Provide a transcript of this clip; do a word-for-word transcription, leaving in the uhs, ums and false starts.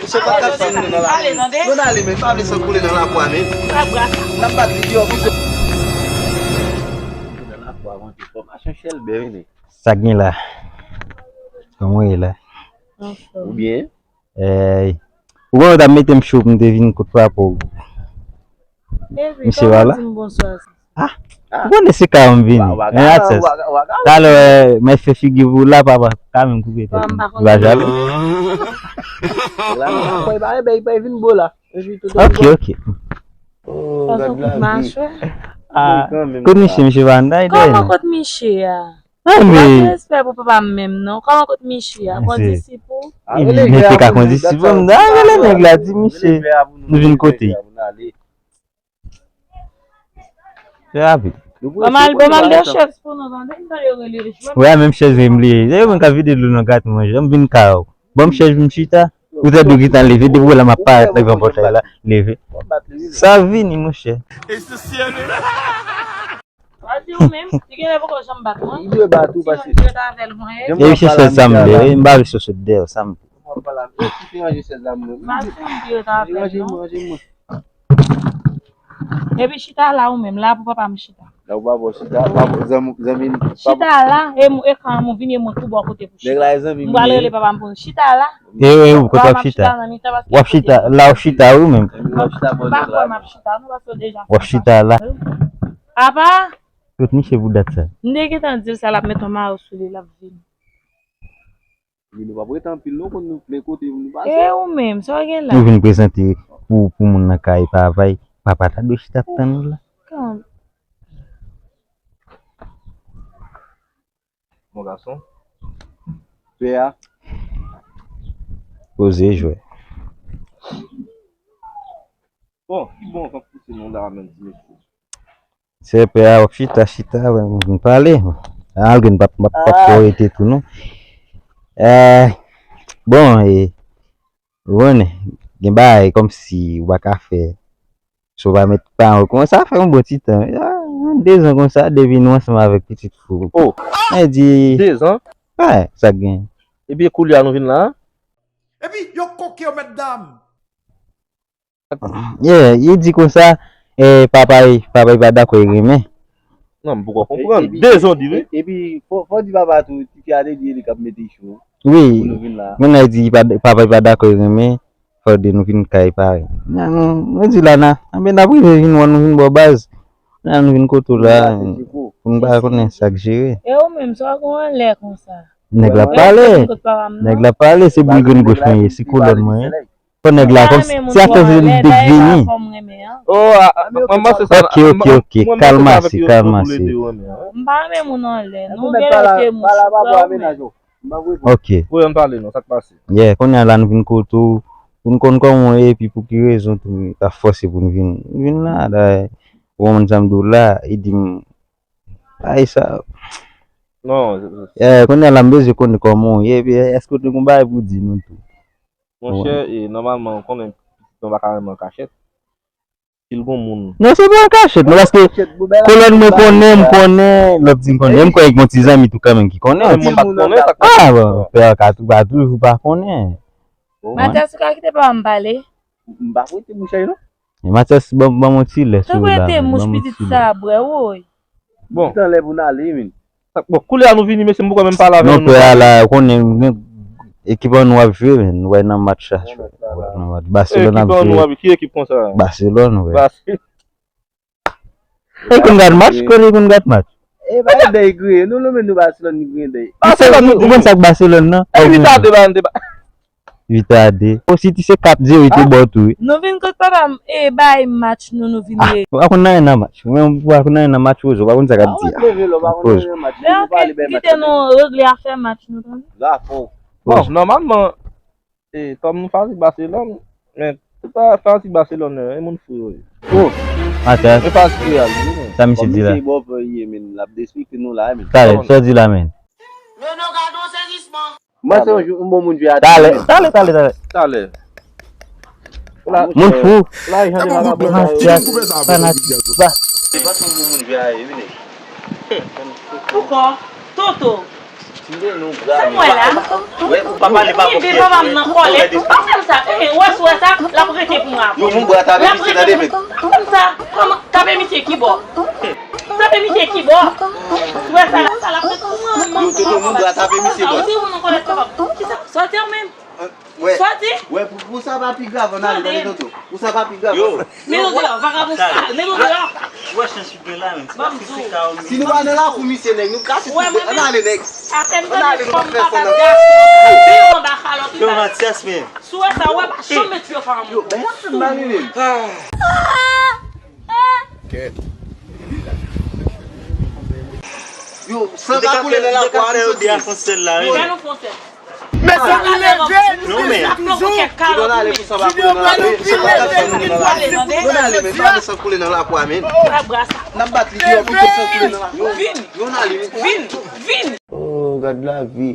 Mesye pa ka fè moun nan lari. Yo n ale, men pa vle san koule nan lakou a, men. N ap bat li deyò pito. Nan lakou a, manje fòmasyon chèlbè, vini. Sa k gen la? Kòman w ye la? Ou byen? Ey. Ou konnen w t ap mete m cho pou m te vin kot papa w. Misye pa la? Ah, ou konnen se ka m vini. Men atis. Talè, mwen fè figi pou la, papa ka menm koupe tèt. Li pa jale. Ok, ok. Ah, kot misye, misye pa anday dèyè. Kòman kot misye a? Ah, men. Respè pou papa m menm non. Kòman kot misye a? Kondisip ou? Misye ka kondisip ou? M da rele nèg la, di misye nou vin kote. Trè rapid. Ban m al, ban m al de chèz pou nou, tande, m tande yo rele. Wè, menm chèz wi m bliye. Se yo menm k ap vide dlo nan gato manje. M vin ka w. Ban m chèz pou m chita. Ou tande w gentan leve, depi w wè la m ap parèt nan gran pòtay la, leve. Sa vini, monchè. Pati ou menm, li genlè poko janm bat mwen. Li dwe bat ou paske. Epi se chèz sa m vle, wi, m pa vle sosot dèyè w, sa m vle. Pati ou m pi ret avè l non. Epi chita la ou menm, la pou papa m chita. La pou papa w chita, papa zanmi, zanmi. Chita la, e mou, e kan mou vini, e mwen tou bò kote pou chita. Nèg la e zanmi m. M pral rele papa m pou chita la. E, e, ou kote w ap chita? W ap chita, la w chita ou menm. M pa kwè m ap chita, non, paske w deja fè sa. W ap chita la. Apa? Tout misye pou dat sa. M te gentan di l sa, l ap met yon mayo sou li, l ap vini. Men nou p ap rete anpil non, konn nou vle kote nou pase. E ou menm, sa w gen la? Nou vin prezante pou, pou moun nan kay papa y. Papa ta dwe chita ap tann ou la. Bon gason. Pè a. Poze jwè. Bon, ki bon van k pouse nou la menm ti mesye. Se pè a w ap chita, chita, wè, m vin pale. Malgre m p ap, m p ap, p ap ko rete tou non. Eh, bon, e, ou konnen, gen bagay kòmsi ou pa ka fè. Si w pa met paran w konsa, fè yon bon ti tan. Ah, de zan konsa, depi nou ansanm avèk pitit fi w. Oh! Mwen di, de zan? Wè, sa k gen. Epi koulye a nou vin la? Epi yo koke yo, mèt dam. Yeah, li di konsa, eh, papa y, papa y pa dakò, li renmen. Non, m poko konprann. De zan w di wi. Epi, fò, fò di papa tou, ti fi a te di li k ap mete cho. Wi. Pou nou vin la. Moun nan di pa, papa y pa dakò, li renmen. Fò de nou vin kay pare. Nan, nou, nou di la, nan, anben, n ap rive vin wè nou vin bò baz. Nan, nou vin kote w la. Pou nou pa konnen sa k jere. E ou menm, sa w gen anlè konsa? Nèg la pale. Nèg la pale, se boul grenn goch mwen ye, se kolòn mwen ye. Fò nèg la kòm si, si afè se li te vini. Oh, a, a, a, mwen se sa. Ok, ok, ok. Kalmase, kalmase. M pa renmen moun anlè. Nou gen lè ke mouch. Ok. Pou yo n pale non, sa k pase? Yeah, kounye a la nou vin kote w, pou n konn kòman w ye, epi pou ki rezon tou, ta fòse pou n vin, vin la, dayè, ou konprann sa m di w la, li di m, ay sa. Non, yeah, kounye a la m bezwen konnen kòman w ye, epi èske w te gon bagay pou w di nou tou? Monchè, e, nòmalman, ou konnen, pitit mwen pa ka renmen an kachèt. Si l gon moun. Non, se pa an kachèt, non, paske kolòn mwen konnen, m konnen, lòt di m konnen. M kwè gen yon ti zanmi tou kanmenm ki konnen. Yon moun pa konnen, sa k pase? Ah, bon, pè a ka tou, pa toujou pa konnen. Matyas, ou ka kite papa m pale? M pa prete bouch la, non. E Matyas, ban, ban m yon ti lè sou la. Ou prete mouch pitit sa a bwè, woy. Bon. Tan lè pou n ale, men. Bon, koulye a nou vini, mesye, m poko menm pale avè nou. Non, pè a la, ou konnen, men, ekip an nou ap jwe, men, nou wè nan match la. Nan match. Barcelone ap jwe. Ekip an nou ap, ki ekip konsa? Barcelone, wè. Barcelone. E konn gad match, kote konn gad match? E, pa gen dèy griye, nou, nou, men nou Barcelone, nou griye dèy. Barcelone, ou konn sa k Barcelone, non? E, huit à deux, ba, nou te ba. Huit à deux. O City se kat zewo, li te ba w tou, wi. Nou vin kot papa m, e, bay match nou, nou vin ye. Ah, ou pa konn anyen nan match. Ou menm, ou pa konn anyen nan match, Rozo, ou pa konn sa k ap di a. Rozo. Kite nou regle afè match nou, tande. Bon, nòmalman, e, kòm nou fanatik Barcelone, men, tout pa fanatik Barcelone, e moun fou yo ye. Oh! Matyas. E fanatik Real, wi, men. Sa misye di la? Kòm misye bòpè ye, men, l ap derespekte nou la, men. Talè, sa w di la, men? Mwen se yon jou, yon bon moun jwe a. Talè, talè, talè, talè. Talè. Moun fou. Matyas, fanatik ba. Poukò? Toto. Se mwen la. Ou pa pale pa konfyans. Papa m nan kòlè. Ou pa fè m sa. Eh, ou Ou wè sa? L ap rete pou mwen apre. Yo, Moubra tape misye, tande, men. Kòman sa? Kòman? Tape misye ki bò? Tape misye ki bò? Ou wè sa? Sa l ap rete pou mwen. Yo, Toto, Moubra tape misye, bò. Ou di ou nan kòlèt papa. Kisa? Sòti an menm. Wè. Sòti. Wè, pou, pou sa pa pi grav, ann ale, tande, Toto. Pou sa pa pi grav. Yo. Met nou deyò, vagabon sal. Met nou deyò. Wè, chans ou gen la, men. Ban m di w. Si nou pa nan lakou misye, nèg, nou ka soti. Ann ale, nèg. Atè m tande fanm m pa bat gason. Pi anba kalòt li. Yo, Matyas, men. Si w wè sa, w pa janm met pye w pa anmou. Yo, bay la fè m mal, wi, menm. Kèt. Yo, san ka koule nan lakou a, nou soti. Fè nou fon sèl. Mezanmi, leve, nou mezanmi, toujou. Yo, ann ale pou san pa koule nan lakou a. Yo, ann ale, men pa met san koule nan lakou a, men. N ap bat li deyò pou san koule nan lakou a. Vin. Yo, ann ale, men. Vin, vin. Oh, gad lavi.